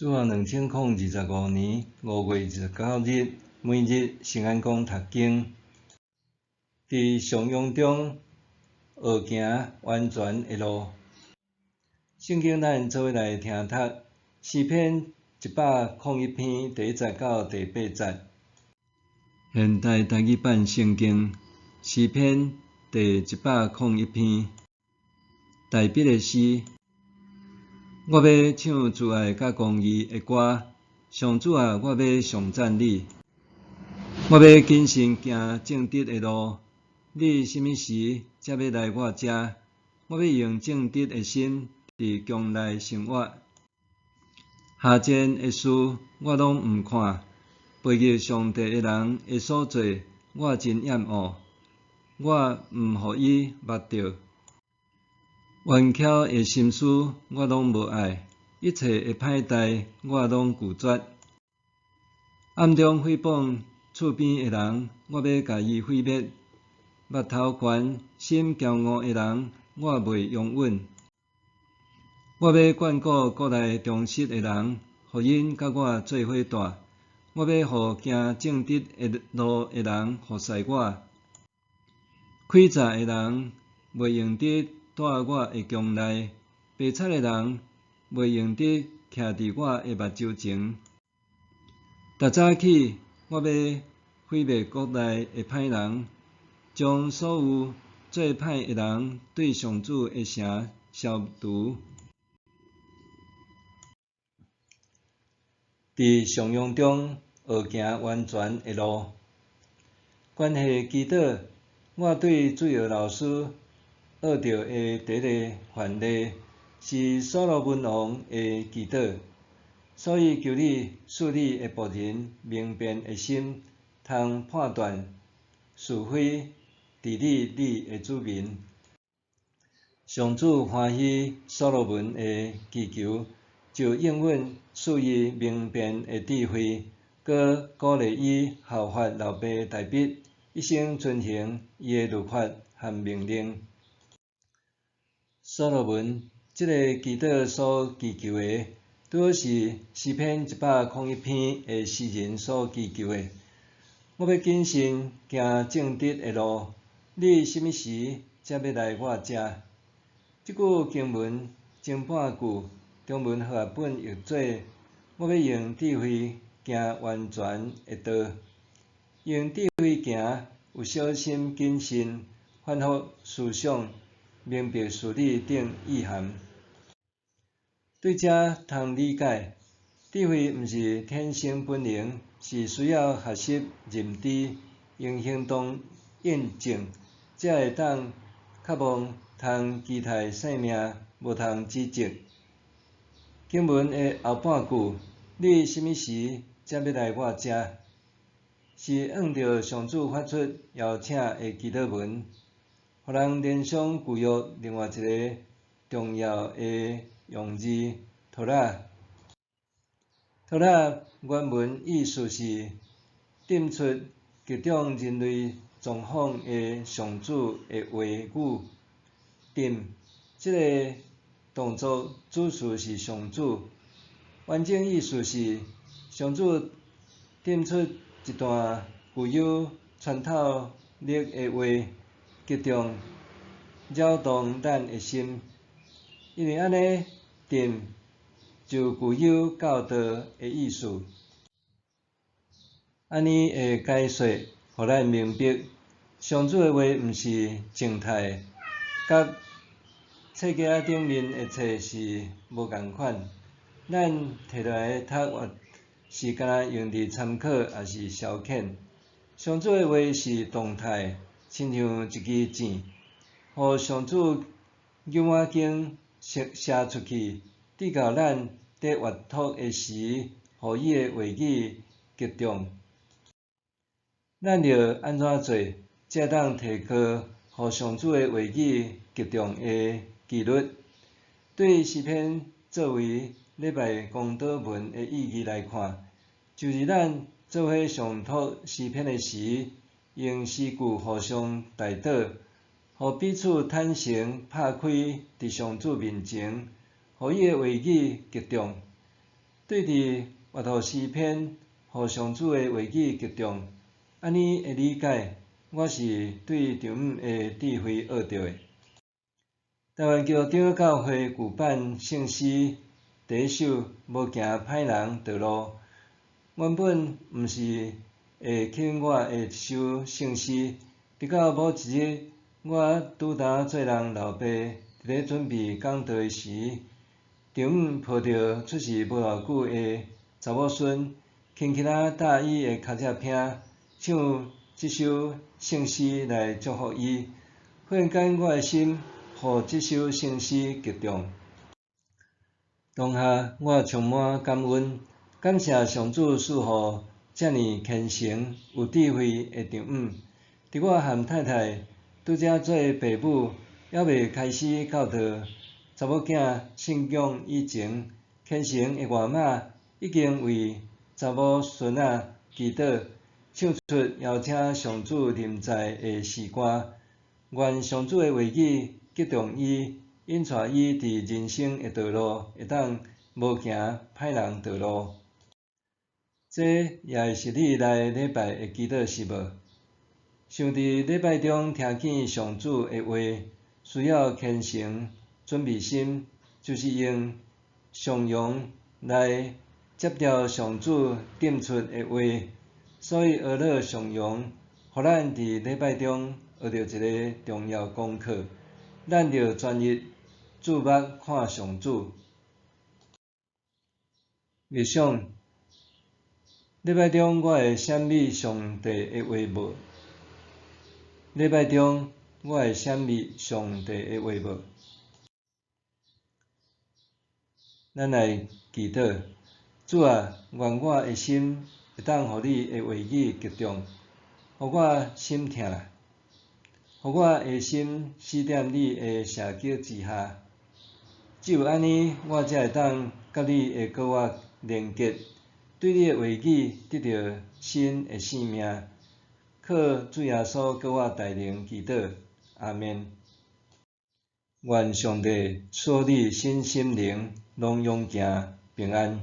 主後2025年5月29日，每日聖安講讀經，佇上陽中學行完全的路。聖經咱做伙來聽讀詩篇101篇第一節到第八節。現代台語版聖經詩篇第一百空一篇，大衛的詩。我欲唱慈愛佮公義的歌，上主啊，我欲頌讚你。我欲謹慎行正直的路，你啥物時才欲來我遮？我欲用正直的心佇宮內生活。下賤的事我攏毋看，背逆上帝的人的所做，我真厭惡，我毋予伊目著。冤巧的心思我攏無愛，一切的歹代我攏拒絕。暗中誹謗厝邊的人，我欲共伊毀滅；目頭懸、心驕傲的人，我袂容忍。我欲眷顧國內忠實的人，予𪜶佮我做伙蹛。我欲予行正直的路的人服侍我。詭詐的人袂用得蹛我的宮內，白賊的人袂用得徛佇我的目睭前。逐早起，我欲毀滅國內的歹人，將所有做歹的人對上主的城消除。佇上陽中學行完全的路。關係祈禱，我對主藥老師學著的第一个範例是所羅門王的祈禱，所以求你賜你的僕人明辨的心，通判斷是非，治理你的子民。上主歡喜所羅門的祈求，就應允賜伊明辨的智慧，閣鼓勵伊效法老爸大衛，一生遵行伊的律法和命令。所羅門這个祈禱所祈求的，拄好是詩篇101篇的詩人所祈求的。我欲謹慎行正直的路，你啥物時才欲來我遮？這句經文前半句，中文和合本譯做：我欲用智慧行完全的道。用智慧行，有小心謹慎，反覆思想，明白事理等意涵。對這通理解，智慧毋是天生本能，是需要學習認知，用行動驗證，才會當渴望通期待生命無通止息。經文的後半句，你啥物時才欲來我遮？是按著上主發出邀請的祈禱文，予人聯想舊約另外一个重要的用字“托拉”。托拉原文意思是點出各種人類狀況的上主的話語。點，這个動作主詞是上主，完整意思是上主點出一段具有穿透力的話，擊中擾動咱的心。因為按呢，點就具有教導的意思。按呢的解說，予咱明白，上主的話毋是靜態，佮冊架仔頂面的冊是無仝款。咱提來讀抑是干焦用佇參考，抑是消遣。上主的話是動態，親像一支箭，予上主搝碗經射出去，直到咱佇閱讀的時，予伊的話語擊中。咱著按怎做，才會當提高予上主的話語擊中的幾率？對詩篇作為禮拜公禱文的意義來看，就是咱做伙誦讀詩篇的時，用詩句互相代禱，予彼此坦誠拍開佇上主面前，予伊的話語擊中。對佇閱讀詩篇，予上主的話語激動，按呢的理解，我是對丈姆的智慧學著的。台灣基督長老教會舉辦聖詩第一首無行歹人道路，原本毋是會吸引我的一首聖詩，直到某一日，我拄焦做人老爸，佇咧準備講道的時，丈姆抱著出世無偌久的查某孫，輕輕仔搭伊的跤脊鉎，唱這首聖詩來祝福伊。忽然間，我的心予這首聖詩激動。當下我充滿感恩，感謝上主賜予遮爾虔誠、有智慧的丈姆。佇我和太太拄才做爸母，猶未開始教導查某囝信仰以前，虔誠的外媽已經為查某孫仔祈禱，唱出邀請上主臨在的詩歌。願上主的話語激動伊，引帶伊佇人生的道路會當無行歹人道路。這也會是你來禮拜的祈禱是無？想佇禮拜中聽見上主的話，需要虔誠準備心，就是用從容來接著上主點出的話。所以學樂從容，予咱佇禮拜中學著一个重要功課。咱著專一注目看上主。默想，禮拜中我會閃避上帝的話無？禮拜中我會閃避上帝的話無？咱來祈禱，主啊，願我的心會當予你的話語激動，予我心疼，予我的心死踮你的射擊之下。只有按呢，我才會當佮你的膏我連結，對你的話語得著新的生命。靠主耶穌膏我代靈祈禱，阿們。願上帝賜予你身心靈攏勇健平安。